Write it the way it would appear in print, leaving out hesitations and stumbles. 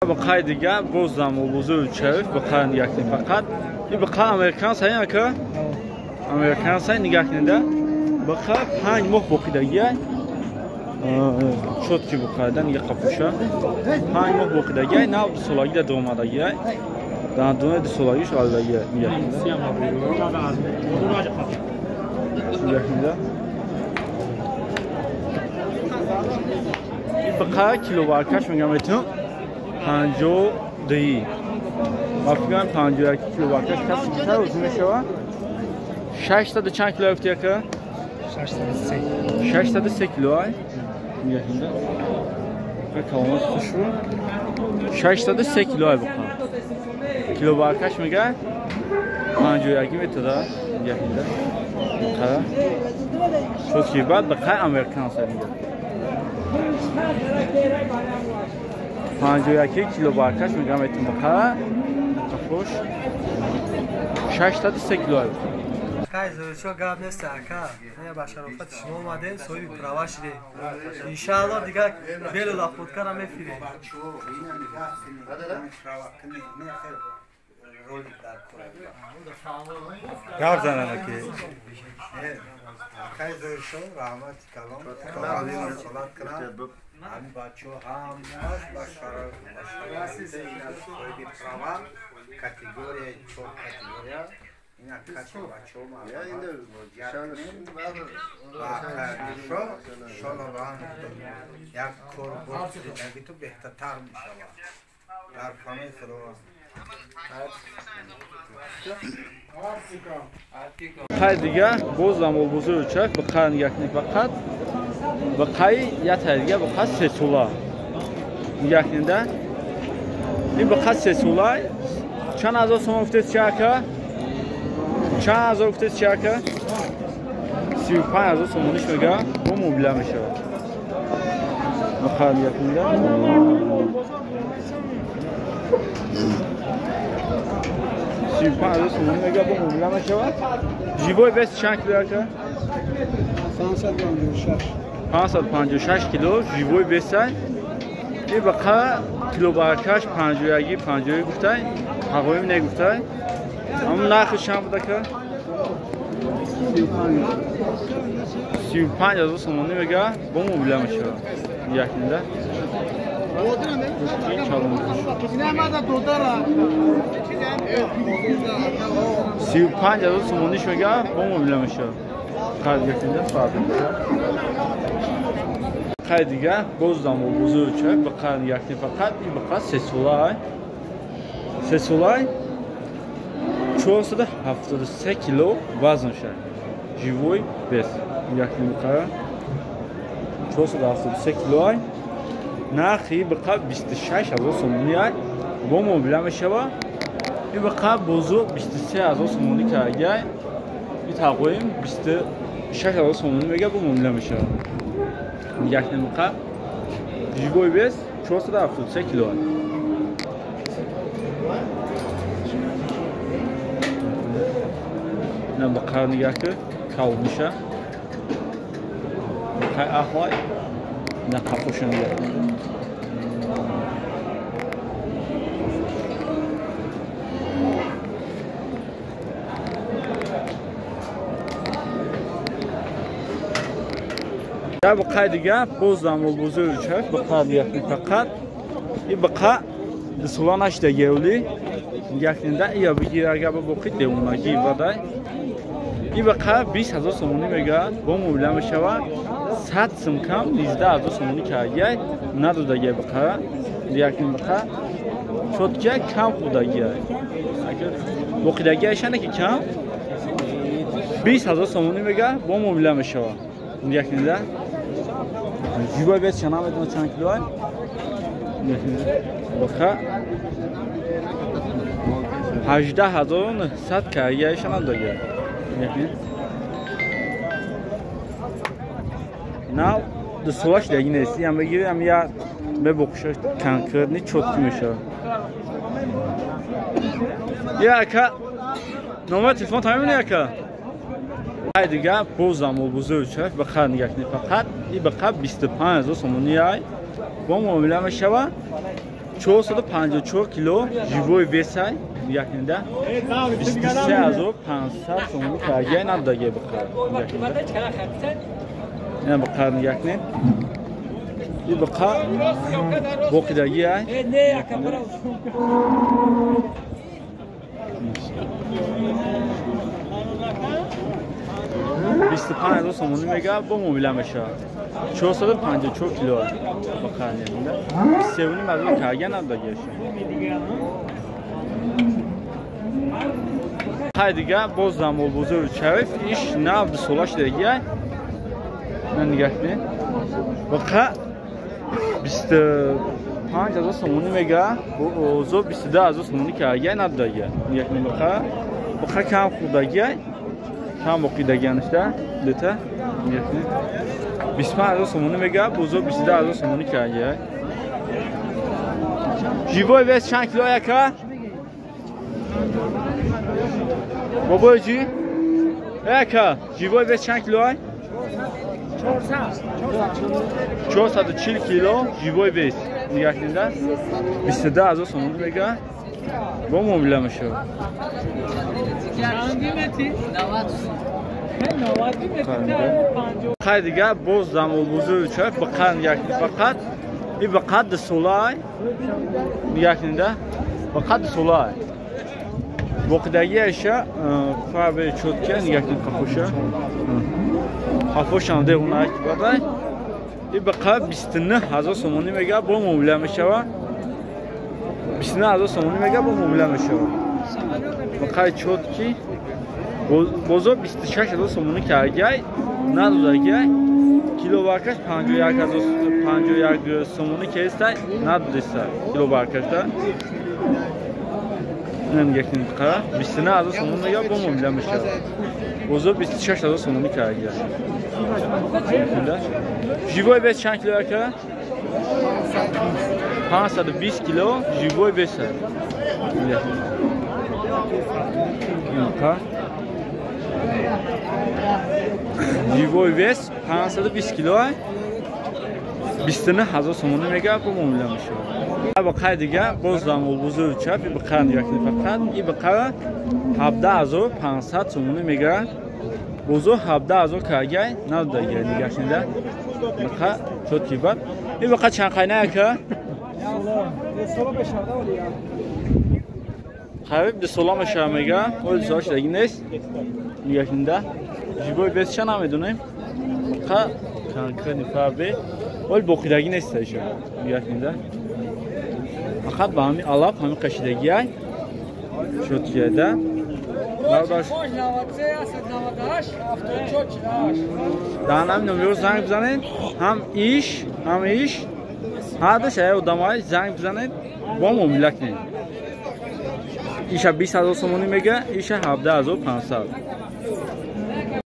Бақай дига боз замолбозои чаф бақай нигоҳ кунед фақат. Ин бақа американ сай ака? Американ сай нигоҳ кунед. Бақа 5 моҳ боқидагия. Чотки бақайда нигоҳ қапуша. 5 моҳ боқидагия, нав 2 солагида домадагия. Дандонаи 2 солагиш алдагия нигоҳ кунед. Нигоҳ кунед. Ин бақа киловаркаш мегам метун 52. Ма фикрам 51 кило баркаш каси китар узун мешава. 600 чанд кило гуфти яка? 603. 603 кило ай. Нигоҳ кунед. Каломат хушу. 603 кило ай бақа. Кило баркаш мега 51 метода. Нигоҳ кунед. Бақа. Шуд ки баъд бақа американ сай нигоҳ. 51 кило баркаш мегам этим бақа. Қафош 603 кило ай. Кай зӯрчо гап нест ака. Не ба шарофати шумо омадем, соҳиби права шудем. Иншаалло дигар белу лапоткара мефирем. Гап занана ки. Кай зӯрчо раҳмати калом. Салат кунам. Ҳамин бачаҳо ҳамаш ба шарофати соҳиби права категорияи 4 категория. Ина каси бачаҳо як кор зиндагӣ ту беҳтартар мешавад. Дар паноҳи Худованд. Қай дига боз замолбозои чак бақа нигоҳ кунед фақат. Бақаи як тай дига бақа 3 сола. Нигоҳ кунед. Ин бақа 3 сола. Чанд ҳазор сомон гуфтед чи ака? Чанд ҳазор гуфтед чи ака? 35 ҳазор сомониш мега бо мобила мешавад. Бақа нигоҳ кунед. 35 ҳазор сомонӣ мега бо мобила мешавад. Живой вес чанд кило ака? 556. 556 кило живой вес ай. Ин бақа кило баркаш 51 51 гуфтай, ҳағоим негуфтай. Ҳамон нархи чанд буд ака? 35 ҳазор сомонӣ мега бо мобила мешавад. Як нда. 35 ҳазор сомониш мега бо мобила мешавад. Қайд якинда фарқ мешавад. Қайд дига боз замолбозои чак бақа якни фақат ин бақа 3 сола ай. 3 сола ай. 473 кило вазн шад. Живой вес. Якни бақа 473 кило ай. Нархи бақа 26 ҳазор сомонӣ ай. Бо мобила мешава. Ин бақа бозу 23 ҳазор сомонӣ каргай. Ин тақвоим 26 ҳазор сомонӣ мега бо мобила мешава. Якни бақа живой вес 473 кило ай. На бақа нигоҳ кун, калмиша. Бақаи аҳлай, на қапоша нигоҳ кун. Я бақаи дига боз замолбозои чак бақа нигоҳ кун фақат. Ин бақа 2 сола нашида гевли. Нигоҳ кунед, ия бигир агар бибоқид девонагӣ вадай. Ин бақа 20 ҳазор сомонӣ мега бо мобила мешавад. 100 сум кам 19 ҳазор сомонӣ каргай надодагай бақа. Якин бақа чотка кам худагиай. Агар боқидагиайшане ки кам 20 ҳазор сомонӣ мега бо мобила мешавад. Якинда живой вес чанд медонад чанд кило ай? Бақа 18900 каргайша надодагай. Нав 2 сола шудагӣ нест. Ям бигирам я мебоқиша конкретни чотки мешавад. Я ака номер телефон тамомини ака? Ай дига боз замолбозои чак бақа нигоҳ кунед фақат. Ин бақа 25 ҳазор сомонӣ ай. Бо муомила мешавад. 454 кило живой весай якинда 23500 сомонӣ каргай надодаги биқа. Ина биқа якнен. И биқа боқидаги ай. Бист панҷ сомонӣ мега бо муомила мешавад. 454 кило биқа якинда. 3.5 ҳазор каргай надодаги. Хай дига боз замолбозори Чаев иш нав ду сола шудагиай. Ман нигоҳ кунед. Биқа 25 000 сомонӣ мега, бозор 22 000 сомонӣ каргай надодагиай. Нигоҳ кунед биқа. Биқа кам хӯрдагиай. Кам боқидагианашда дута. Нигоҳ кунед. 25 000 сомонӣ мега, бозор 22 000 сомонӣ каргай. Живой вес чанд кило яка? Бобои чӣ? Яка, живой вес чанд кило ай? 440 кило живой вес. Нигоҳ кунед. 22 000 сомонӣ мега. Бо муомила мешавад. Хай дига боз замолбозори Чаев биқа нигоҳ кунед. Фақат и биқа ду сола ай. Нигоҳ кунед. Биқа ду сола ай. Боқидагиаша фарбе чотка нигоҳ кунед қафоша. Қафошам деғунак бадай. И биқа 29 000 сомонӣ мега бо муомила мешавад. 29 000 сомонӣ мега бо муомила мешавад. Биқаи чотки бозор 26 000 сомонӣ каргай, надодагиай. Кило баркаш 51 сомонӣ кестай, надодистай кило баркашда. Нигоҳ кунед биқа 29 000 сомонӣ мега бо муомила мешавад. Бозор 26 000 сомонӣ каргай. Живой вес чанд кило яка? 520 кило живой вес. Живой вес 520 кило 29 000 сомонӣ мега бо муомила мешавад. Биқаи дига боз замолбозори Чаев и биқа нигоҳ кунед фақат и биқа 17500 сомонӣ мега. Бозор 17 000 каргай надодагиай нигоҳ кунед. Биқа чотки бад. И биқа чанд қайна яка? Қариб ду сола мешава мега. Оли сола шудаги нест. Нигоҳ кунед. Живой вес ча намедонем. Биқа конкретни фарбе. Оли боқидагӣ нест иша. Нигоҳ кунед. Фақат ба ҳамин алаф ҳамин қашидагиай. Чоткияда. Дар ҳамин номеро занг бизанед. Ҳам иш, ҳам иш. Ҳардаш ая одамай занг бизанед, бо муомила кунед. Иша 20 000 сомонӣ мега, иша 17500.